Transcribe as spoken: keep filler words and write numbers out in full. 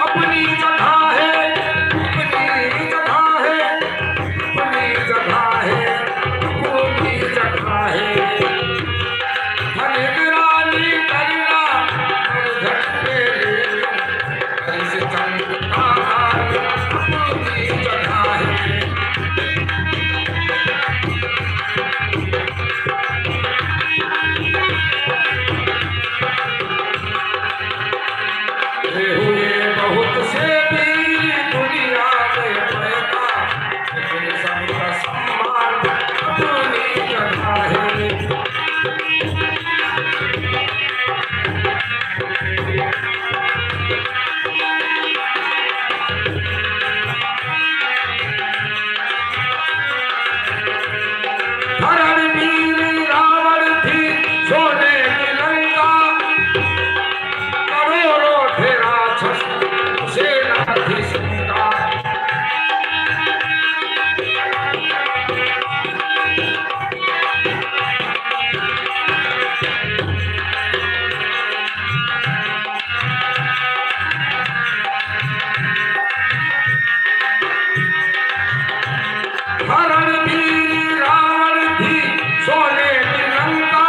अपनी जगह है, अपनी जगह है, अपनी जगह है, अपनी जगह है। हर निगरानी करना, हर घर पे लेकिन हर सितम का हाल अपनी जगह है। हुए बहुत से वीर दुनिया में पैदा, लेकिन सबका सम्मान अपनी जगह है। हरण वीर रावण थी सोने की लंका, करोड़ों थे राक्षस सेना थी शंका। हरण वीर रावण थी सोने की लंका।